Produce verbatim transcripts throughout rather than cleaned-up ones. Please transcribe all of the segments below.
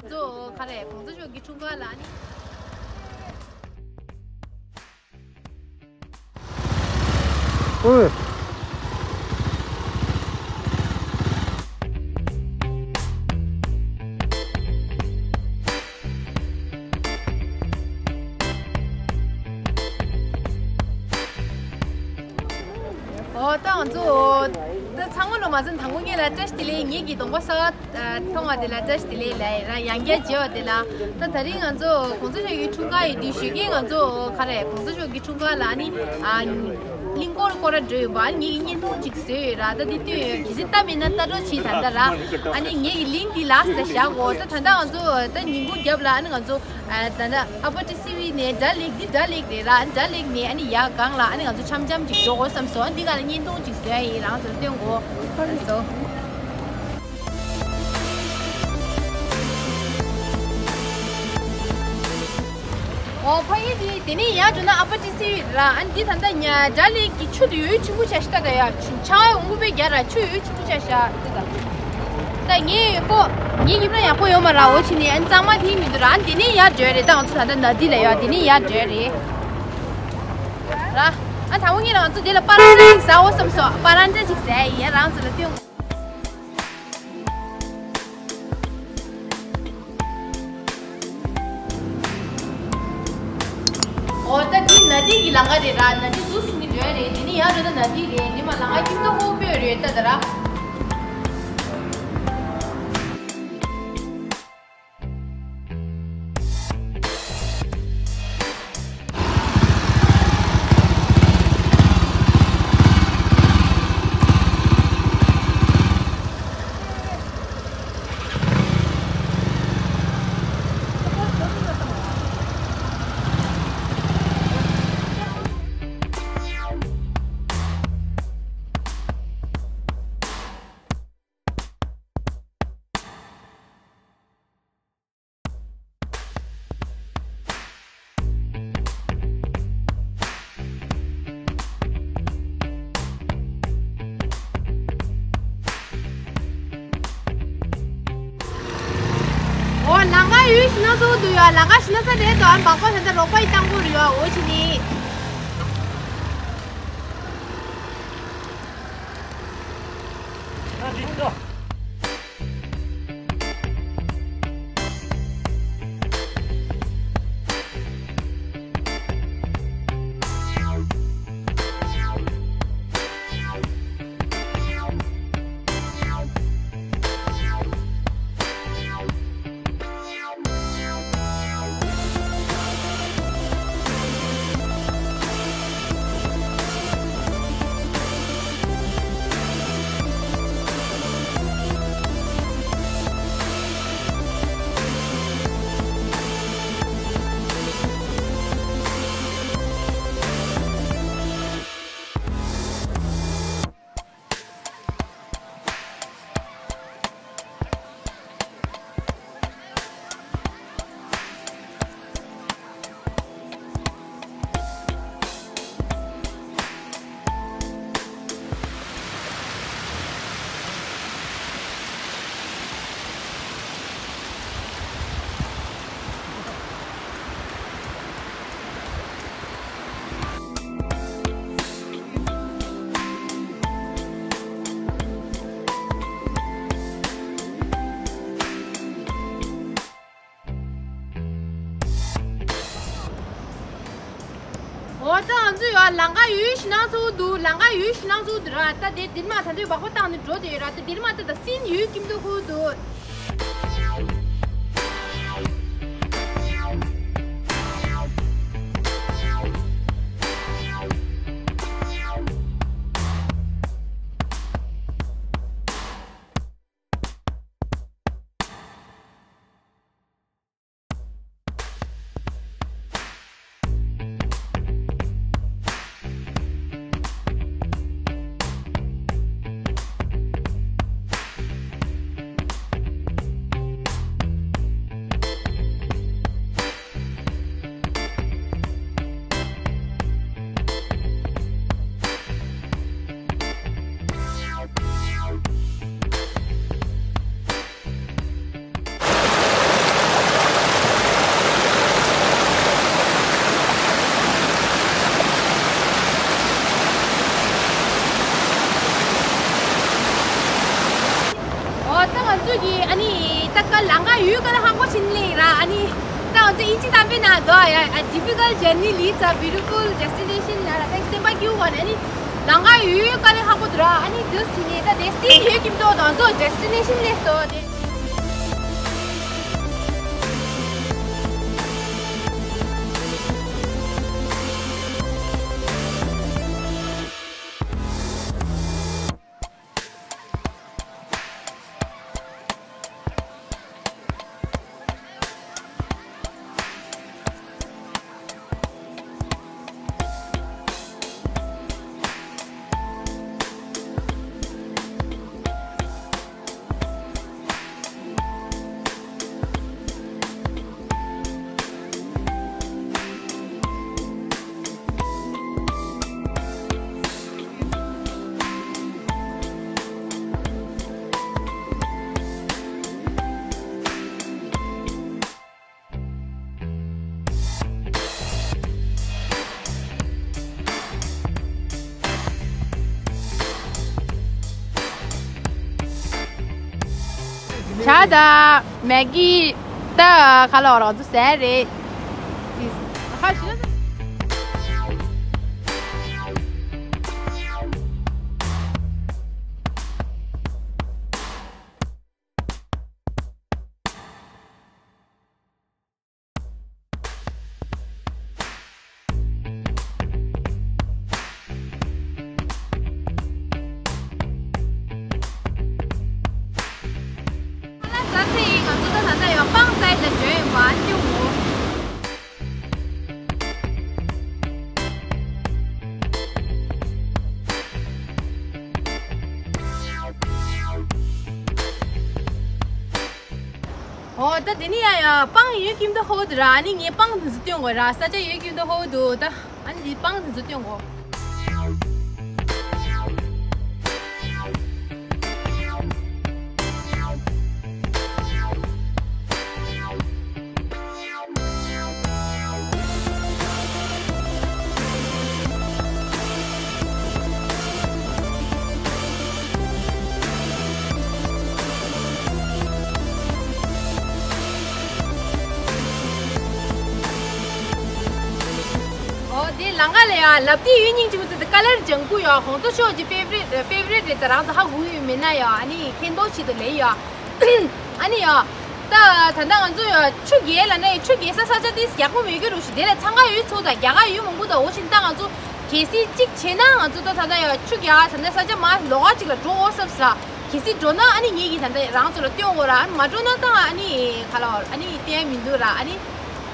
ཚོ་ག་རེ་གོང་ས་མཆོག་གི་འཁྲུངས་སྐར་ལ་ཨ་ནི། ཨོ། ཨོ་ད་ང་ཚོ་ད་ཚང་མ་ལོ་མ་ཟིན་དང་པོ་ངེད་ལ་བཀྲ་ཤིས་བདེ་ལེགས། ངེད་ཀྱི་གདོང་པ་གསར་པ་མཐོང་བ་དེ་ལ་བཀྲ་ཤིས་བདེ་ལེགས་ལབ་ཡ། རང་ཡང་བསྐྱར་མཇལ་བ་དེ་ལ། ད་ད་རིང་ང་ཚོ་གོང་ས་མཆོག་གི་འཁྲུངས་སྐར་ཡིན་དུས་ཞོགས་ཀས་ང་ཚོ་ག་རེ་གོང་ས་མཆོག་གི་འཁྲུངས་སྐར་ལ་ཨ་ནི་ཨ་གླིང་སྐོར་སྐོར་ར་འགྲོ་ཡོད་པ། ཨ་ནི་ངེད་ཀྱི་བརྙན་ཐུང་ཅིག་བཟོས་ཡོད་ར། ད་དེ་སྟོན་ཡོད། གལ་སྲིད་ལྟ་མེད་ན་ལྟ་རོགས་བྱེད་ད་ལྟ་ར། ཨ་ནི་ངེད་ཀྱི་ལིང་ཀི་དེ་ལ་ད་བཞག་གོ། ད་ད་ལྟ་ང་ཚོ་ད་ཉིན་གུང་རྒྱབ་ལ་ཨ་ནི་ང་ཚོ་ཨ་ད་ལྟ་ཨ་པ་ཊི་སི་ཝི་ནས་སྒྲ་ལེགས་འདི་སྒྲ་ལེགས་རེད་ར། སྒྲ་ལེགས་ནས་ཨ་ནི་ཡར་སྒང་ལ་ཨ་ནི་ང་ཚོ་འཆམ་འཆམ་ཅིག་འགྲོ་དགོས་བསམ་སོང་། འདི་ག་ལ་བརྙན་ཐུང་ཅིག་བཟོས་ཡིན། རང་ཚོར་སྟོན་གོ་བསམ་སོང་། ཨོ་ཕ་ཡུལ་འདི་དེ་ནས་ཡར་འགྲོ་ན་ཨ་པ་ཊི་སི་ཝི་ར། ཨ་ནི་འདི་ད་ལྟ་ཉ་སྒྲ་ལེགས་ཀྱི་ཆུ་དེ་ཡོད་ཆེན་པོ་ཆགས་ཤག་ད། ཡ་ཆུ་ཆར་པ་ཡོང་གི་པས་རྒྱ་ར་ཆུ་ཡོད་ཆེན་པོ་ཆགས་ཤག་ད། ད་ངས་ཡོད་པོ་ངའི་ཁེ་ཕན་ཡག་པོ་ཡོད་མ་ར། འོ་ཕྱི་ནས་ཨ་ནི་གཙང་མ་དེ་མི་འདུག་ར། ཨ་ནི་དེ་ནས་ཡར་འགྲོ་ཡ་རེད། ད་ང་ཚོ་ད་ལྟ་ན་དི་ལ་ཡོད། དེ་ནས་ཡར་འགྲོ་ཡ་རེད་ར། ཨ་དང་པོ་ངས་ང་ཚོ་དེ་ལ་པ་རན་ཏྲ་ཅིག་ཟ་འོ་བསམ་སོང་། པ་རན་ཏྲ་ཅིག་ཟ་ཡ་ཡིན། རང་ཚོ་ལ་སྟོན། ཨོ་ད་འདི་ན་དི་གི་ལམ་ཁ་རེད་ར། ན་དི་འདུག་སེ་འགྲོ་ཡ་རེད། དེ་ནས་ཡར་འགྲོ་ན་ན་དི་རེད། འདི་མ་ལམ་ཁ་ཁྱིམ་ཐོག་ཧོ་པོ་རེད་ད་ད་ར། ཨོ་ལམ་ཁ་ཡོད་ཤི་ན་ཚོ་འདུག་ཡ། ལམ་ཁ་ཤི་ན་ས་རེད་དོ། ཨ་མག་པ་ད་ལྟ་རོགས་པ་ཡི་བཏང་དགོས་རེད་ཡ། འོ་ཕྱི་ནས། འོ་ད་ང་ཚོ་ཡོད་ལམ་ཁ་ཡོད་ཤི་ན་ཚོ་འདུག་ལམ་ཁ་ཡོད་ཤི་ན་ཚོ་འདུག་ར། ད་དེ་དེ་མ་ད་འདོད་བག་པ་བཏང་ནས་འགྲོ་དེ་ཡོད་ར། ད་དེ་མ་ད་ད་སིན་ཡོད་ཀྱིན་འདུག་ཁུ་འདུག་ཡུལ་དཀའ་ལས་ཁག་པོ་ཞིག་སླེབས་ར། ཨ་ནི་ད་ང་ཚོ་དབྱིན་ཇི་གཏམ་དཔེ་ནང་འདུག་ཡ། A difficult journey leaves a beautiful destination ལ་ར། ད་སེམས་པ་སྐྱིད་པོ་ནས་ཨ་ནི་ལམ་ཁ་ཡུལ་དཀའ་ལས་ཁག་པོ་འདུག་ར། ཨ་ནི་འདུག་ཟེར་ནས་ད་དེ་སི་ཡོད་ཀྱིན་འདུག་ང་ཚོ་destination སླེབས་སོང་དེ། ཇ་དང་མེག་གི་ད་ཁ་ལོ་རོགས་ཚོ་ཟས་རེད། ཧ་ཤི། ཁ་ལག་ཟ་ཚར་ཡིན། ང་ཚོ་ད་ད་ལྟ་ཡང་སྤང་སའི་ལ་འགྲོ་ཡིན་པ་ཨ་ཅུ་ངོ་། ཨོ་ད་དེ་ནི་ཡ་ཡ་སྤང་ཡོད་ཀྱིན་འདུག་ཧོ་འདུག་ར། ཨ་ནི་ངས་སྤང་དེ་ཚོ་སྟོན་དགོས་ར། ས་ཆ་ཡོད་ཀྱིན་འདུག་ཧོ་འདུག་ད། ཨ་ནི་འདི་སྤང་དེ་ཚོ་སྟོན་དགོས། ཨོ་དེ་ལང་ཀ་ལ་ཡ་ལབ་དེ་ཡོད་སྙིང་རྗེ་མོ་དེ་ཀ་ལར་ལྗང་ཁུ་ཡོད། ཁོང་ཚོ་ཕྱོགས་ཀྱི་ཕེ་ཝ་རི་ཊི་ཕེ་ཝ་རི་ཊི་རེད། ད་རང་ཚོ་ཧ་གོ་ཡོད་མེད་ན་ཡ། ཨ་ནི་མཁྱེན་རྟོགས་ཆེད་དུ་ལས་ཡ། ཨ་ནི་ཡ། ད་ད་ལྟ་ང་ཚོ་ཡ་ཆུ་རྐྱལ་ལ་ནི་ཆུ་རྐྱལ་ས་ས་ཆ་དེ་ཡག་པོ་མེད་གི་རུ་ཞིག་དེ་ལ་འཚང་ཁ་ཡོད་ཚོ་དང་རྒྱ་གར་ཡོད་མང་པོ་དང་འོ་ཤིན་ད་ང་ཚོ་གལ་སྲིད་གཅིག་བྱས་ན་ང་ཚོ་ད་ད་ལྟ་ཡ་ཆུ་རྐྱལ་ད་ལྟ་ས་ཆ་མ་ལོགས་ཀ་གཅིག་ལ་འགྲོ་འོ་སབ་ས། གལ་སྲིད་འགྲོ་ན་ཨ་ནི་ངེད་ཀྱིས་ད་ལྟ་རང་ཚོ་ལ་སྟོན་འོ་ར། ཨ་ནི་མ་འགྲོ་ན་ད་ཨ་ནི་ཁ་ལ་ཨ་ནི་སྟོན་མི་འདུག་ར། ཨ་ནི་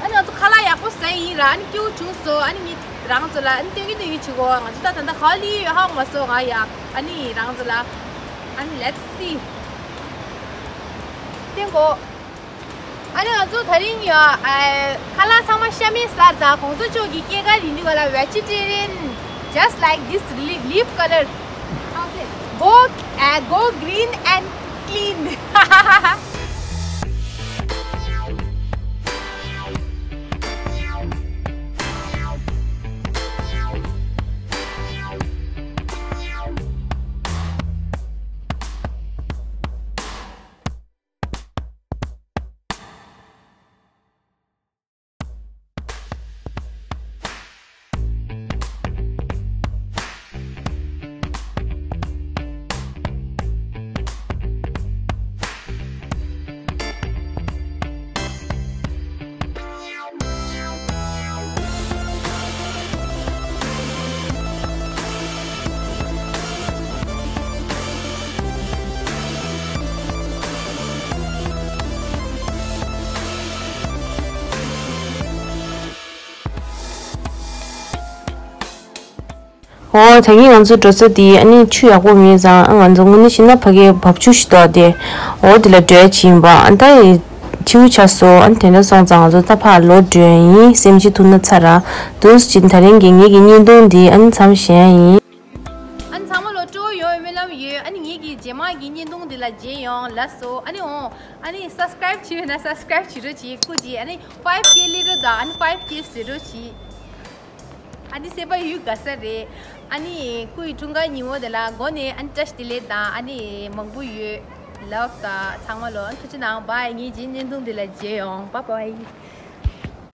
ཨ་ནི་ང་ཚོ་ཁ་ལག་ཡག་པོ་ཟ་ཡིན་ར། ཨ་ནི་སྐྱིད་པོ་བྱུང་སོང་། ཨ་ནི་ངེད་རང་ཚོ་ལ་ཨ་ནི་སྟོན་གི་སྟོན་གི་བྱེད་གོ། ང་ཚོ་ད་ད་ལྟ་ག་ལི་ཡོད་ཧ་གོ་མ་སོང་ང་ཡ། ཨ་ནི་རང་ཚོ་ལ་ཨ་ནི་let's see སྟོན་གོ། ཨ་ནི་ང་ཚོ་ད་རིང་ཡ་ཨ་ཁ་ལག་ཚང་མ་ཤ་མེད་ཟ་ད། ཁོང་ཚོ་ཕྱོགས་ཀྱི་སྐྱེས་སྐར་ཡིན་དུས་ག་ལ་vegetarian just like this leaf, leaf color. Go, uh, go green and clean. འོ་ད་གིན་ང་ཚོ་འགྲོ་ས་དེ་ཨ་ནི་ཆུ་ཡག་པོ་མེད་ཙང་། ཨ་ང་ཚོ་དངོས་གནས་བཤད་ན་ཕ་གིའི་འབབ་ཆུ་ཞིག་འདུག་སྟེ། འོ་དེ་ལ་འགྲོ་ཡ་ཅིག་ཡིན་པ། ཨ་ད་ཡི་ཆིའུ་ཆ་སོ། ཨ་ནི་དེ་འདྲ་སོང་ཙང་ང་ཚོ་ད་ཕར་ལོག་འགྲོ་ཡ་ཡིན། སེམས་ཤིང་ཐུག་ན་ཚར་ར། དུས་ཅིག་ད་རིང་གི་ངེད་ཀྱི་བརྙན་ཐུང་འདི་ཨ་ནི་མཚམས་བཞག་ཡ་ཡིན། ཨ་ནི་ཚང་མ་ལོ་སྤྲོ་བོ་ཡོང་བའི་སྨོན་ལམ་ཡོད། ཨ་ནི་ངེད་ཀྱི་རྗེས་མ་གི་བརྙན་ཐུང་འདི་ལ་མཇལ་ཡོང་། ལགས་སོ། ཨ་ནི་འོང་། ཨ་ནི་subscribe བྱས་ཡོད་ན་subscribe བྱེད་རོགས་གྱིས། སྐུ་མཁྱེན། ཨ་ནི་five K སླེབས་རོགས་དང་། ཨ་ནི་five K བཟོ་རོགས་གྱིས། ཨ་ནི་སེམས་པ་ཡུལ་དགའ་ས་རེད། ཨ་ནི་སྐུ་ཡི་འཁྲུངས་སྐར་ཉིན་མོ་དེ་ལ་མགོ་ནས་ཨ་ནི་བཀྲ་ཤིས་བདེ་ལེགས་དང་། ཨ་ནི་མང་པོ་ཡོད། ལབ་ད་ཚང་མ་ལོ་ཐུགས་རྗེ་གནང་། བཱའི། ངས་རྗེས་བརྙན་ཐུང་འདི་ལ་མཇལ་ཡོང་། བཱའི་བཱའི།